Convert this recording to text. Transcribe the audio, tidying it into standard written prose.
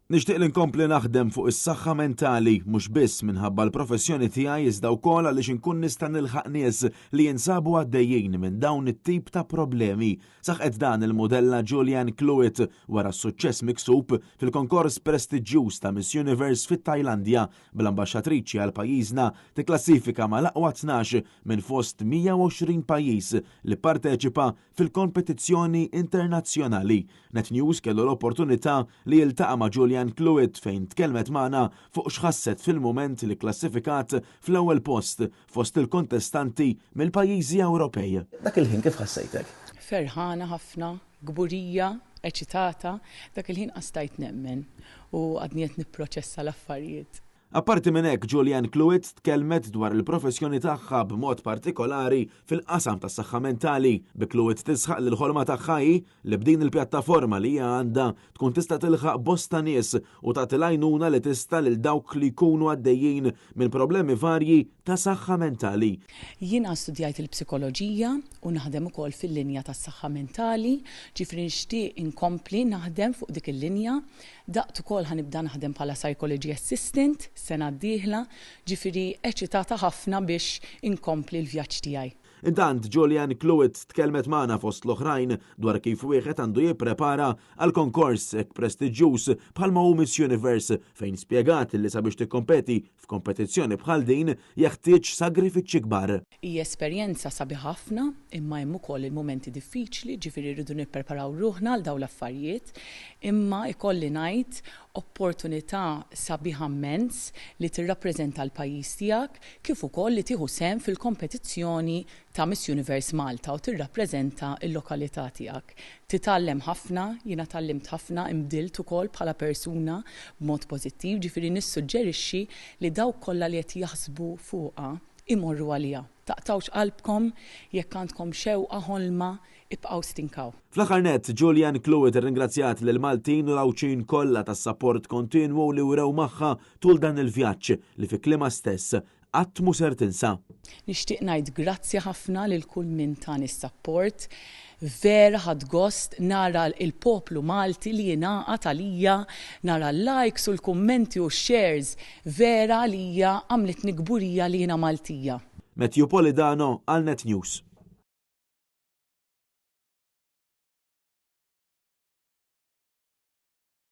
Nixtieq li nkompli naħdem fuq is-saħħa mentali mhux biss minħabba l-professjoni tiegħi iżda wkoll għaliex inkun nista' nilħaq nies li jinsabu għaddejjin minn dawn it-tip ta' problemi. Saħqet dan il-mudella Julianne Cluett wara s-suċċess miksub fil-konkors prestiġjuż ta' Miss Universe fit-Tajlandja bl-ambaxxatriċi għal pajjiżna tikklassifika mal-aqwa 12 minn fost 120 pajjiż li pparteċipa fil-kompetizzjoni internazzjonali. Net News kellu l-opportunità li jiltaqa' ma' Julianne Cluett fejn tkellmet magħna fuq x'ħasset fil-mument li kklassifikat fl-ewwel post fost il-kontestanti mill-pajjiżi Ewropej. Dak il-ħin kif ħassejtek? Ferħana ħafna, kburija, eċitata, dak il-ħin qas stajt nemmen u għadni qed nipproċessa l-affarijiet. Apparti minn hekk, Julianne Cluett tkellmet dwar il-professjoni tagħha b'mod partikolari fil-qasam tas-saħħa mentali, bi Cluett tisħaq li l-ħolma tagħha hi li b'din il-pjattaforma li hija għandha tkun tista' tilħaq bosta nies u tagħti l-għajnuna li tista' lil dawk li jkunu għaddejjin minn problemi varji ta' saħħa mentali. Jiena studjajt il-psikoloġija u naħdem ukoll fil-linja tas-saħħa mentali, ġifieri nixtieq inkompli naħdem fuq dik il-linja. Daqt ukoll ħa nibda naħdem bħala psychology assistant sena d-dieħla, ġifieri eċitata ħafna biex inkompli l-vjaġġ tiegħi. Intant, Julianne Cluett tkellmet magħna fost l-oħrajn dwar kif wieħed għandu jipprepara għal konkors hekk prestiġjuż bħalma hu Miss Universe fejn spjegat li sabiex tikkompeti f'kompetizzjoni bħal din jeħtieġ sagrifiċċji kbar. Hija esperjenza sabiħa ħafna imma hemm ukoll il-mumenti diffiċli, ġifieri rridu nippreparaw ruħna għal dawn l-affarijiet, imma ikolli ngħid opportunità sabiħa mmens li tirrappreżenta l-pajjiż tiegħek kif ukoll li tieħu sehem fil-kompetizzjoni ta' Miss Universe Malta u tirrappreżenta l-lokalità tiegħek. Titgħallem ħafna, jiena tgħallimt ħafna, inbdilt ukoll bħala persuna b'mod pożittiv, ġifieri nissuġġerixxi li dawk kollha li qed jaħsbu fuqha imorru għaliha. Taqtgħux qalbkom, jekk għandkom xewqa, ħolma, ibqgħu stinkaw. Fl-aħħar nett, Julianne Cluett irringrazzjat lill-Maltin u l-Għawdxin kollha tas-sapport kontinwu li wrew magħha tul dan il-vjaġġ li fi kliemha stess qatt mhu ser tinsa. Nixtieq ngħid grazzi ħafna lil kull min tani s-sapport. Vera ħadt gost nara l-poplu Malti li jingħaqad għalija, nara l-likes u l-kummenti u x-shares. Vera għalija għamlitni kburija li jiena Maltija. Matthew Polidano għal Net News.